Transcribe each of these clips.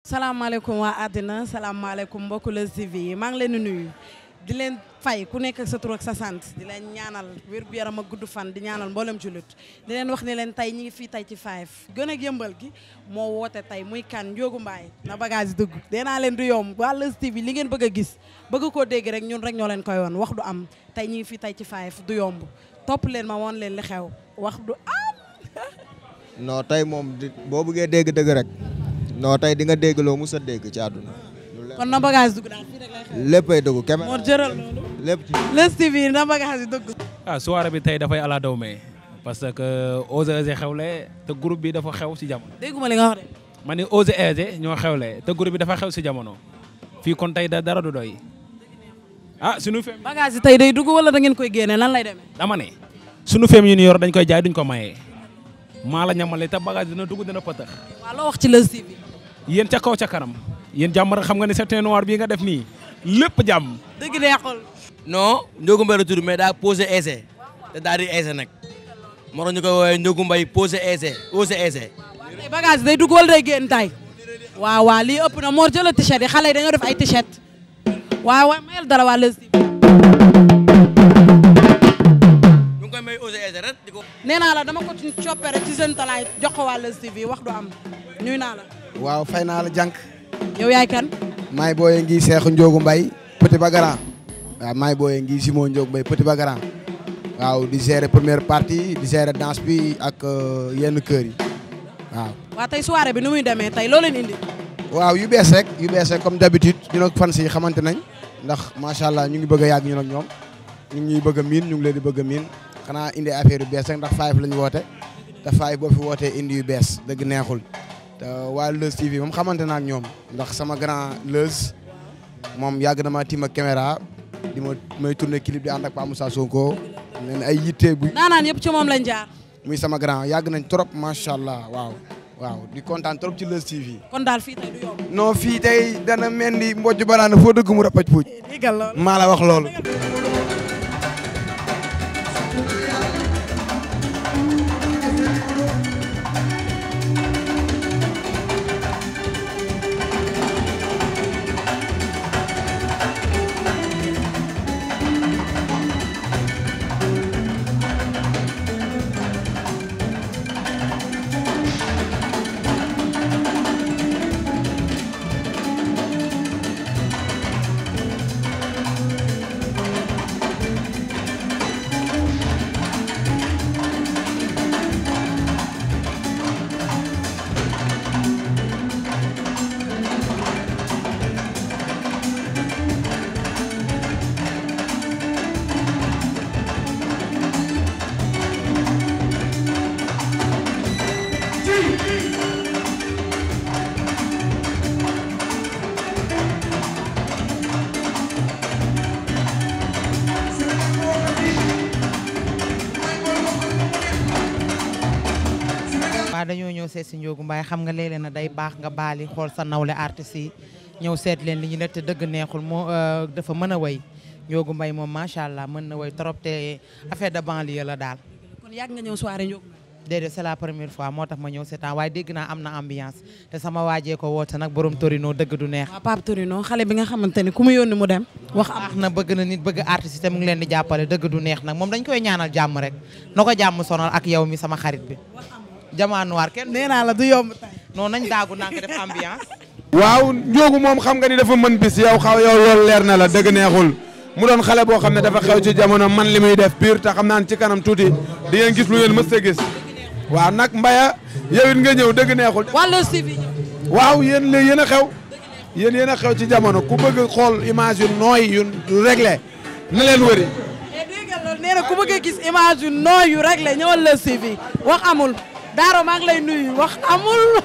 salaamaaleykum waa àddina salaamaaleykum mbokku Leuz TV yi maa ngi leen di nuyu di leen fay ku nekk ak sa tur ak sa sant di leen ñaanal wér gu yaram ak gudd fan di ñaanal mboolem jullit di leen wax ne leen tey ñi ngi fii tey ci 5 gën ak yëmbal gi moo woote tey muy kan Ndiogou Mbaye na bagage dugg dee naa leen du yomb waa Leuz TV li ngeen bëgg a gis bëgg koo dégg rek ñun rek ñoo leen koy woon wax du am tey ñi ngi fii tey ci 5 du yomb topp leen ma woon leen li xew wax du am. non tey moom boo bëggee dégg dëgg rek non tey di nga dégg loo mos a dégg ci àdduna. kon na bagage dugg daal fii rek lay xew. léppay dugg képp. moo jëral loolu. lépp ci. Leuz TV na bagage dugg. soirée bi tey dafay ala daw mee parce que Osé Osé xewle te groupe bi dafa xew si jamono. dégguma li nga wax de. ma ne Osé Osé ñoo xewle te groupe bi dafa xew si jamono fii kon tey dara du doy sunu fem. bagage yi tey day dugg wala da ngeen koy génne lan lay demee. dama ne sunu fem yi ñu yor dañ koy jaay duñ ko maye maa la ñamale te bagage dina dugg dina pëtëx. waaw loo wax ci Leuz TV. yéen ca kaw ca kanam yéen jàmm rek xam nga ne certain noir bii nga def nii lépp jàmm. dëgg neexul. non Ndiogou Mbaye la tudd mais daa posé essai te daal di essai nag moo tax ñu koy woowee Ndiogou Mbaye posé essai osé essai. waaw tey bagage day dugg wala day génn tay waaw lii ëpp na Mor jëlal t-shirt yi xale yi dañoo def ay t-shirt waaw mayel dara waa Leuz TV. ñu ngi koy may osé essai rek di ko. nee naa la dama ko coppere ci seen talaay jox ko waa Leuz TV wax du am ñuy naa la. waaw fay naa la jànk. yow yaay kan. maay booyee ngi Seexu Ndiogou Mbaye petit ba grand. waaw maay booyee ngi Simon Ndiogou Mbaye petit ba grand. waaw di gérer première partie di gérer danse bi ak yenn kër yi waaw. waa tey soirée bi nu muy demee tey loo leen indi. waaw yu bees rek comme d'habitude ñun ak fans yi xamante nañ ndax macha allah ñu ngi bëgg a yàgg ñun ak ñoom ñu ngi ñuy bëgg a miin ñu ngi leen di bëgg a miin xanaa indi affaire yu bees rek ndax 5 lañ woote te 5 boo fi wootee indi yu bees dëgg neexul. te waa Leuz TV moom xamante na ak ñoom ndax sama grand Leuz moom yàgg na ma tiim ak caméra di may tourner clip di ànd ak Pa Moussa Sonko leen ay yitte bu. naanaan yëpp ci moom lañ jaar. muy sama grand yàgg nañ trop macha allah waaw di kontaan trop ci Leuz TV. kon daal fii tey du yomb. non fii tey dana mel ni mbojj banaana foo dëgg mu rapaj puuj. maa la wax loolu. waaw dañoo ñëw seet si Ndiogou Mbaye xam nga léeg-léeg na day baax nga baali xool sa nawle artistes yi ñëw seet leen li ñu nekk te dëgg neexul moo dafa mën a way Ndiogou Mbaye moom macha allah mën na way trop te affaire de banlieue la daal. kon yàgg nga ñëw soirée Ndiogou Mbaye. déedéet c'est la première fois moo tax ma ñëw seetaan waaye dégg naa am na ambiance te sama waajee ko woote nag borom Torino dëgg du neex. waaw Pape Torino xale bi nga xamante ni ku mu yónni mu dem. wax am na bëgg na nit bëgg artiste yi te mu ngi leen di jàppale dëgg du neex nag moom dañ koy ñaanal jàmm rek na ko jàmm sonal ak yow mi sama xarit bi. Jamaa Noir kenn nee naa la du yomb tey. non nañ daagu naa ko def ambiance. waaw Ndiogou moom xam nga ni dafa mën bis yow loolu leer na la dëgg neexul mu doon xale boo xam ne dafa xew ci jamono man li muy def pire te xam naa ci kanam tuuti di ngeen gis lu ngeen mës a gis waaw nag Mbaya yow it nga ñëw dëgg neexul. waa Leuz TV. waaw yéen léegi yéen a xew yéen a xew ci jamono ku bëgg xool image yu nooy yu réglé na leen wëri. dégg nga loolu nee na ku bëgg a gis image yu nooy yu réglé ñëwal Leuz TV wax amul. Daaro maa ngi lay nuyu wax amul.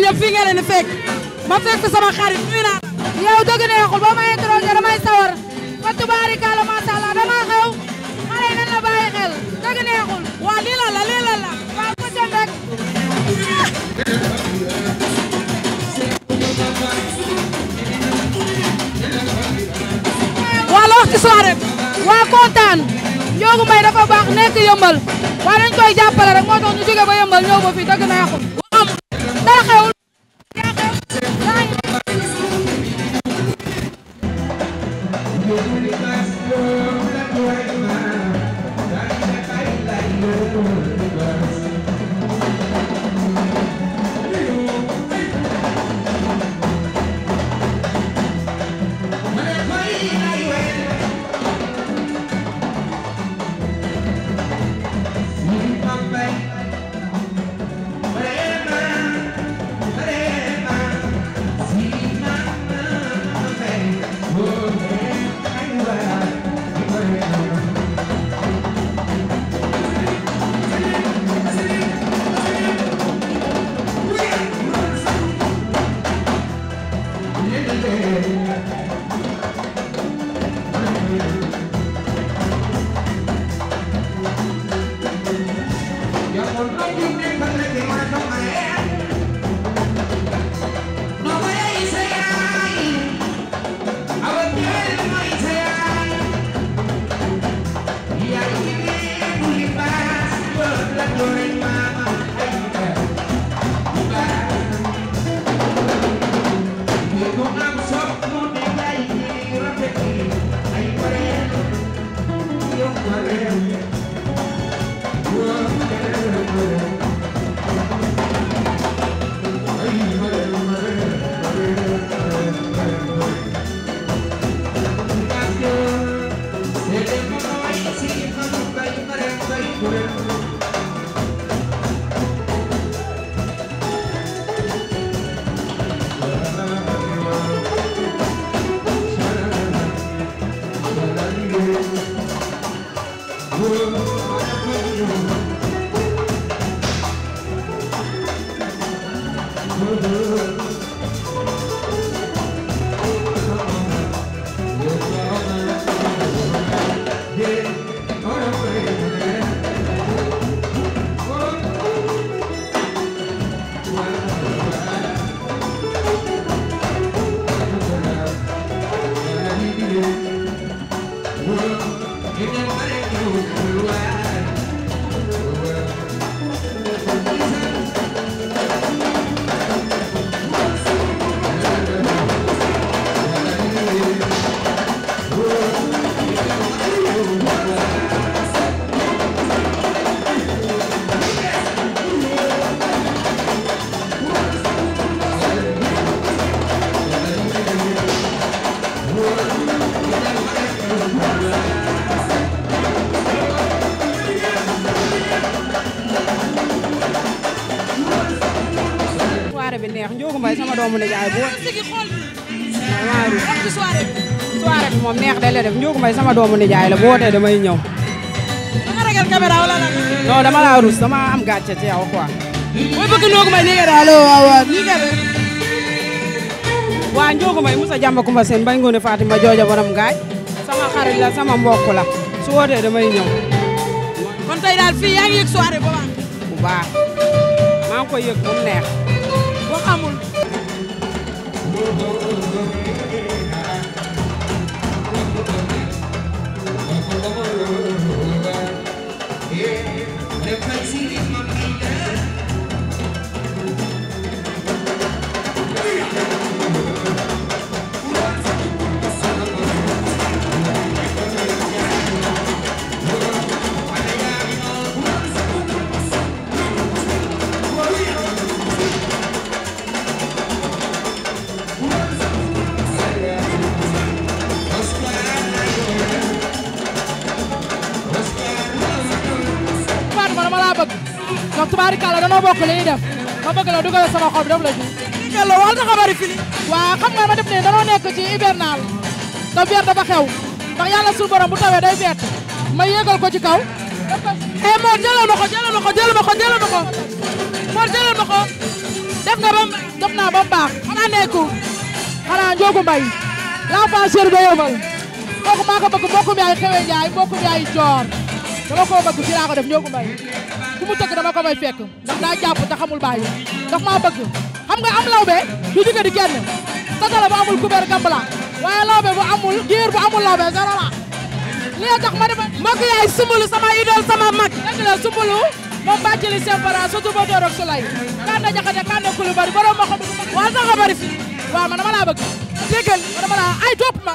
ñëpp fii ngeen leen di fekk ma fekk sama xarit nuyu naa yow dëgg neexul boo ma interrogé damay sawar fa tubaarikàlla macha allah dama xew xale yi nañ la bàyyi xel dëgg neexul. waa lii la waaw ko seen rek. waa la wax ci soirée bi. waa kontaan Ndiogou Mbaye dafa baax nekk yëmbal waaye dañ koy jàppale rek moo tax ñu jóge ba yëmbal ñëw ba fii dëgg neexul. dara xewul. Ndiogou Mbaye sama doomu nijaay bu soirée bi moom neex de la def Ndiogou Mbaye sama doomu nijaay la bu wootee damay ñëw. da nga ragal caméra wala lan. non dama laa rus dama am gàcce ci yow quoi. mooy bëgg Ndiogou Mbaye nii nga daal waaw nii nga def. waa Ndiogou Mbaye Moussa Jamba Kumba Seen Mbaye Ngoone Fatima Jooja borom gaay sama xarit la sama mbokk la su wootee damay ñëw. kon tey daal fii yaa ngi yëg soirée bu baax. bu baax maa ngi koy yëg mu neex. wax amul. donc tubaarikàlla danoo bokk li ñuy def ma bëgg la dugal sama xol bi def la ji. ngeen la wax na xabari fili. waaw xam nga ma def ne danoo nekk ci hivernal te biir dafa xew ndax yàlla suñu borom bu tawee day bett ma yéegal ko ci kaw. Mor jëlal ma ko jëlal ma ko jëlal ma ko jëlal ma ko Mor jëlal ma ko def nga def naa ba mu baax xanaa nekkul xanaa Ndiogou Mbaye l'enfant chéri de Yeumbeul kooku maa ko bëgg mbokkum yaay xewe Njaay mbokkum yaay joor dama koo bëgg fii laa ko def Ndiogou Mbaye fu mu tëgg dama ko may fekk ndax daa jàpp te xamul bàyyi ndax maa bëgg xam nga am lawbe du jóge di kenn satala bu amul kubéer gambala waaye lawbe bu amul giir bu amul lawbe zéro la li tax ma def mbokk yaay sumbulu sama idole sama mag dëgg la sumbulu moom bàccali sempara surtout ba door ak sulay kanda jaxate kanda kulu bari borom ma xam waa sax a bari fi waaw man dama laa bëgg déggal man dama laa ay topp ma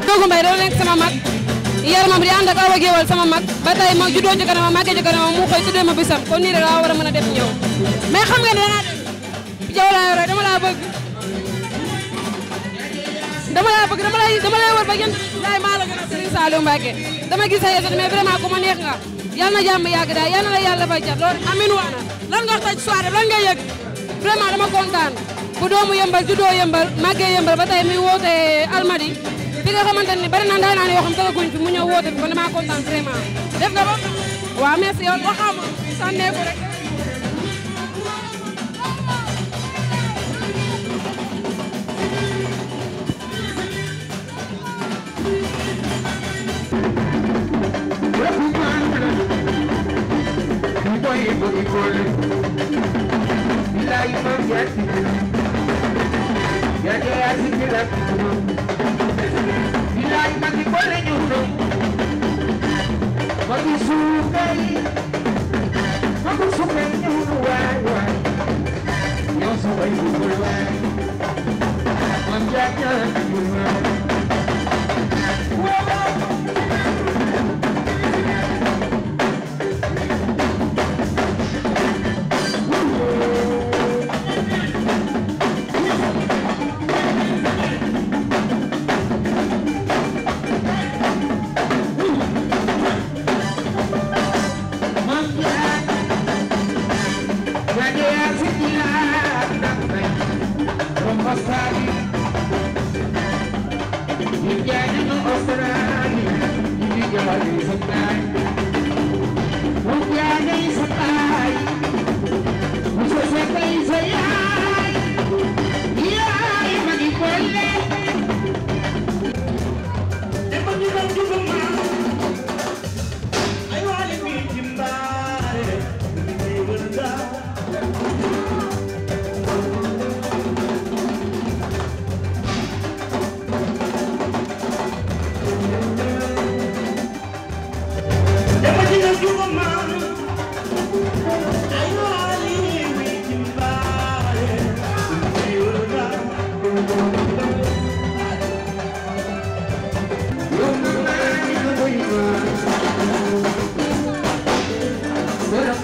Ndiogou Mbaye dafa nekk sama mag yaramam di ànd ak awa géwal sama mag ba tey ma juddoo ci kanamam màggee ci kanamam mu xëy tuddee ma bisam kon nii rek laa war a mën a def ñëw mais xam nga ne dangaa dem jaw laa yor dama laa bëgg dama lay wër ba jënd yaay maa la gën a Serigne Saliou Mbacké dama gis sa yeesat mais vraiment ku ma neex nga yal na jàmm yàgg daal yal na la yàlla fay cat loolu amin waana lan nga toj soirée lan nga yëg vraiment dama kontaan bu doomu Yeumbeul juddoo Yeumbeul màggee Yeumbeul ba tey muy woote Almadi fi nga xamante ni bari na ndaanaan yoo xam tagaguñ fi mu ñëw woote fi kon damaa kontaan vraiment def nga ba waaw merci yow waxama sànneeku rek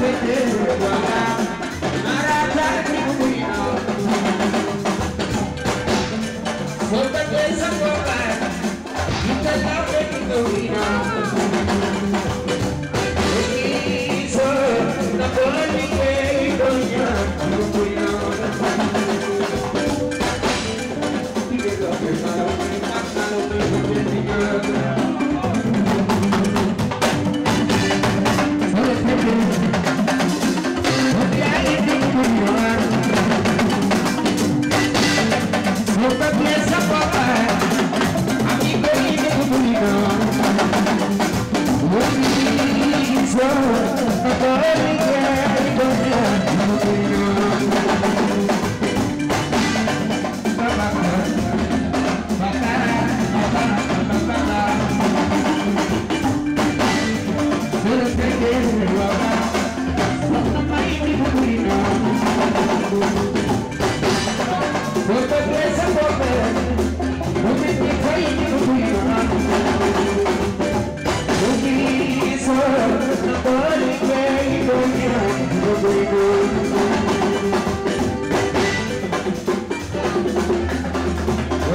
Thank you.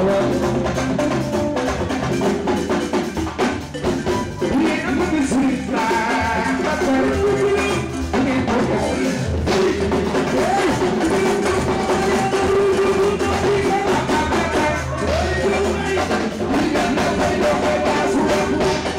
Well,